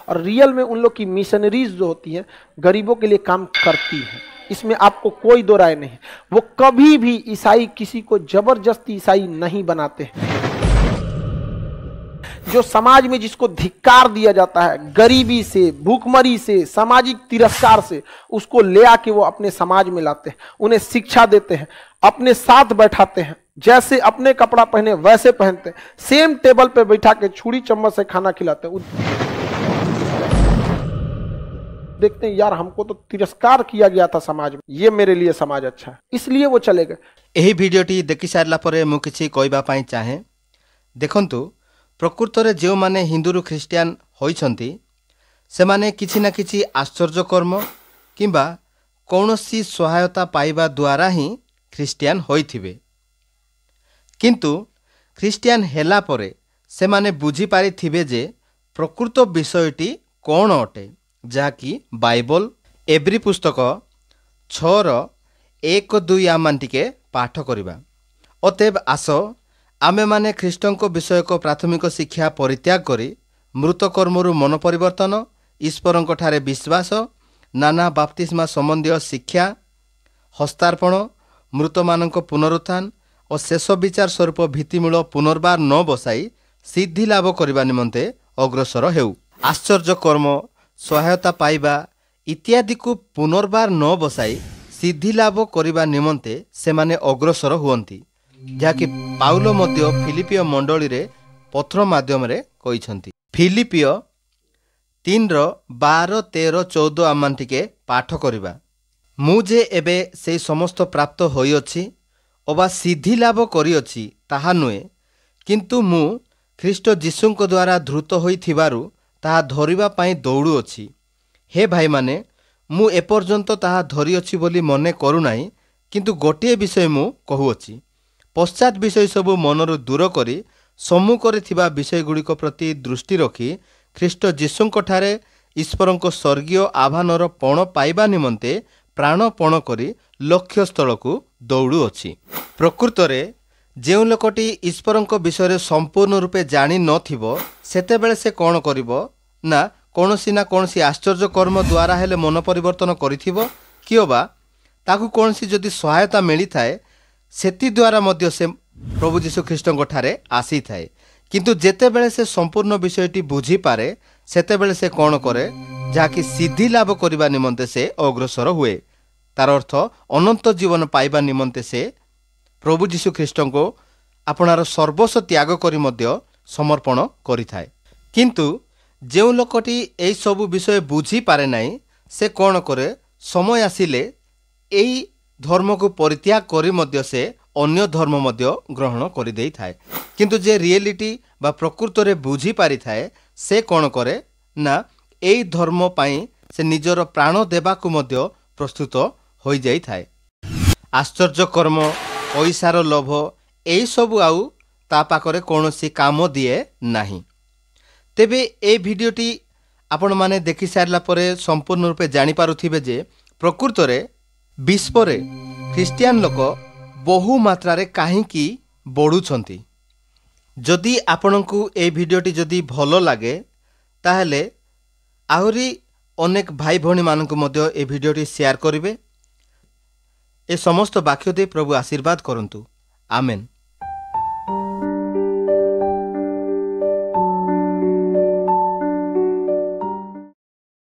और रियल में उन लोग की मिशनरीज जो होती हैं गरीबों के लिए काम करती हैं, इसमें आपको कोई दो राय नहीं। वो कभी भी ईसाई किसी को जबरदस्ती ईसाई नहीं बनाते हैं। जो समाज में जिसको धिक्कार दिया जाता है, गरीबी से, भूखमरी से, सामाजिक तिरस्कार से, उसको ले आके वो अपने समाज में लाते हैं, उन्हें शिक्षा देते हैं, अपने साथ बैठाते हैं, जैसे अपने कपड़ा पहने वैसे पहनते हैं, सेम टेबल पे बैठा के छुरी चम्मच से खाना खिलाते हैं। देखते हैं यार हमको तो तिरस्कार किया गया था समाज में, ये मेरे लिए समाज अच्छा है, इसलिए वो चले गए। ଏହି ଭିଡ଼ିଓଟି ଦେଖି ସାରିଲା ପରେ ମୁଁ କିଛି କହିବା ପାଇଁ ଚାହେଁ। ଦେଖନ୍ତୁ, ପ୍ରକୃତରେ ଯେଉଁମାନେ ହିନ୍ଦୁରୁ ଖ୍ରୀଷ୍ଟିଆନ ହୋଇଛନ୍ତି ସେମାନେ କିଛି ନା କିଛି ଆଶ୍ଚର୍ଯ୍ୟ କର୍ମ କିମ୍ବା କୌଣସି ସହାୟତା ପାଇବା ଦ୍ୱାରା ହିଁ ଖ୍ରୀଷ୍ଟିଆନ ହୋଇଥିବେ। କିନ୍ତୁ ଖ୍ରୀଷ୍ଟିଆନ ହେଲା ପରେ ସେମାନେ ବୁଝିପାରିଥିବେ ଯେ ପ୍ରକୃତ ବିଷୟଟି କ'ଣ ଅଟେ, ଯାହାକି ବାଇବଲ ଏବ୍ରୀ ପୁସ୍ତକ 6:1-2 ଆମମାନେ ଟିକେ ପାଠ କରିବା। ଅତଏବ ଆସ ଆମେମାନେ ଖ୍ରୀଷ୍ଟଙ୍କ ବିଷୟକ ପ୍ରାଥମିକ ଶିକ୍ଷା ପରିତ୍ୟାଗ କରି ମୃତକର୍ମରୁ ମନ ପରିବର୍ତ୍ତନ, ଈଶ୍ୱରଙ୍କଠାରେ ବିଶ୍ୱାସ, ନାନା ବାପ୍ତିସ୍ମା ସମ୍ବନ୍ଧୀୟ ଶିକ୍ଷା, ହସ୍ତାର୍ପଣ, ମୃତମାନଙ୍କ ପୁନରୁତ୍ଥାନ ଓ ଶେଷ ବିଚାର ସ୍ୱରୂପ ଭିତ୍ତିମୂଳ ପୁନର୍ବାର ନ ବସାଇ ସିଦ୍ଧି ଲାଭ କରିବା ନିମନ୍ତେ ଅଗ୍ରସର ହେଉ। ଆଶ୍ଚର୍ଯ୍ୟ କର୍ମ, ସହାୟତା ପାଇବା ଇତ୍ୟାଦିକୁ ପୁନର୍ବାର ନ ବସାଇ ସିଦ୍ଧି ଲାଭ କରିବା ନିମନ୍ତେ ସେମାନେ ଅଗ୍ରସର ହୁଅନ୍ତି, ଯାହାକି ପାଉଲ ମଧ୍ୟ ଫିଲିପିୟ ମଣ୍ଡଳୀରେ ପତ୍ର ମାଧ୍ୟମରେ କହିଛନ୍ତି। ଫିଲିପିୟ 3:12, 13, 14 ଆମମାନେ ଟିକେ ପାଠ କରିବା। ମୁଁ ଯେ ଏବେ ସେଇ ସମସ୍ତ ପ୍ରାପ୍ତ ହୋଇଅଛି ଅବା ସିଦ୍ଧି ଲାଭ କରିଅଛି ତାହା ନୁହେଁ, କିନ୍ତୁ ମୁଁ ଖ୍ରୀଷ୍ଟ ଯୀଶୁଙ୍କ ଦ୍ୱାରା ଧୃତ ହୋଇଥିବାରୁ ତାହା ଧରିବା ପାଇଁ ଦୌଡ଼ୁଅଛି। ହେ ଭାଇମାନେ, ମୁଁ ଏପର୍ଯ୍ୟନ୍ତ ତାହା ଧରିଅଛି ବୋଲି ମନେ କରୁନାହିଁ, କିନ୍ତୁ ଗୋଟିଏ ବିଷୟ ମୁଁ କହୁଅଛି, ପଶ୍ଚାତ ବିଷୟ ସବୁ ମନରୁ ଦୂର କରି ସମ୍ମୁଖରେ ଥିବା ବିଷୟଗୁଡ଼ିକ ପ୍ରତି ଦୃଷ୍ଟି ରଖି ଖ୍ରୀଷ୍ଟ ଯୀଶୁଙ୍କଠାରେ ଈଶ୍ୱରଙ୍କ ସ୍ୱର୍ଗୀୟ ଆହ୍ୱାନର ପଣ ପାଇବା ନିମନ୍ତେ ପ୍ରାଣପଣ କରି ଲକ୍ଷ୍ୟସ୍ଥଳକୁ ଦୌଡ଼ୁଅଛି। ପ୍ରକୃତରେ ଯେଉଁ ଲୋକଟି ଈଶ୍ୱରଙ୍କ ବିଷୟରେ ସମ୍ପୂର୍ଣ୍ଣ ରୂପେ ଜାଣିନଥିବ, ସେତେବେଳେ ସେ କ'ଣ କରିବ ନା କୌଣସି ନା କୌଣସି ଆଶ୍ଚର୍ଯ୍ୟ କର୍ମ ଦ୍ୱାରା ହେଲେ ମନ ପରିବର୍ତ୍ତନ କରିଥିବ, କିମ୍ବା ତାକୁ କୌଣସି ଯଦି ସହାୟତା ମିଳିଥାଏ ସେଥିଦ୍ୱାରା ମଧ୍ୟ ସେ ପ୍ରଭୁ ଯୀଶୁ ଖ୍ରୀଷ୍ଟଙ୍କ ଠାରେ ଆସିଥାଏ। କିନ୍ତୁ ଯେତେବେଳେ ସେ ସମ୍ପୂର୍ଣ୍ଣ ବିଷୟଟି ବୁଝିପାରେ ସେତେବେଳେ ସେ କ'ଣ କରେ, ଯାହାକି ସିଦ୍ଧି ଲାଭ କରିବା ନିମନ୍ତେ ସେ ଅଗ୍ରସର ହୁଏ। ତାର ଅର୍ଥ ଅନନ୍ତ ଜୀବନ ପାଇବା ନିମନ୍ତେ ସେ ପ୍ରଭୁ ଯୀଶୁ ଖ୍ରୀଷ୍ଟଙ୍କୁ ଆପଣାର ସର୍ବସ୍ୱ ତ୍ୟାଗ କରି ମଧ୍ୟ ସମର୍ପଣ କରିଥାଏ। କିନ୍ତୁ ଯେଉଁ ଲୋକଟି ଏହିସବୁ ବିଷୟ ବୁଝିପାରେ ନାହିଁ ସେ କ'ଣ କରେ, ସମୟ ଆସିଲେ ଏଇ ଧର୍ମକୁ ପରିତ୍ୟାଗ କରି ମଧ୍ୟ ସେ ଅନ୍ୟ ଧର୍ମ ମଧ୍ୟ ଗ୍ରହଣ କରିଦେଇଥାଏ। କିନ୍ତୁ ଯେ ରିଏଲିଟି ବା ପ୍ରକୃତରେ ବୁଝିପାରିଥାଏ ସେ କ'ଣ କରେ ନା ଏଇ ଧର୍ମ ପାଇଁ ସେ ନିଜର ପ୍ରାଣ ଦେବାକୁ ମଧ୍ୟ ପ୍ରସ୍ତୁତ ହୋଇଯାଇଥାଏ। ଆଶ୍ଚର୍ଯ୍ୟ କର୍ମ, ପଇସାର ଲୋଭ ଏଇସବୁ ଆଉ ତା ପାଖରେ କୌଣସି କାମ ଦିଏ ନାହିଁ। ତେବେ ଏଇ ଭିଡ଼ିଓଟି ଆପଣମାନେ ଦେଖିସାରିଲା ପରେ ସମ୍ପୂର୍ଣ୍ଣ ରୂପେ ଜାଣିପାରୁଥିବେ ଯେ ପ୍ରକୃତରେ ବିଶ୍ୱରେ ଖ୍ରୀଷ୍ଟିଆନ ଲୋକ ବହୁ ମାତ୍ରାରେ କାହିଁକି ବଢ଼ୁଛନ୍ତି। ଯଦି ଆପଣଙ୍କୁ ଏଇ ଭିଡ଼ିଓଟି ଯଦି ଭଲ ଲାଗେ ତାହେଲେ ଆହୁରି ଅନେକ ଭାଇ ଭଉଣୀମାନଙ୍କୁ ମଧ୍ୟ ଏ ଭିଡ଼ିଓଟି ସେୟାର କରିବେ। ଏ ସମସ୍ତ ବାକ୍ୟ ଦେଇ ପ୍ରଭୁ ଆଶୀର୍ବାଦ କରନ୍ତୁ। ଆମେନ୍।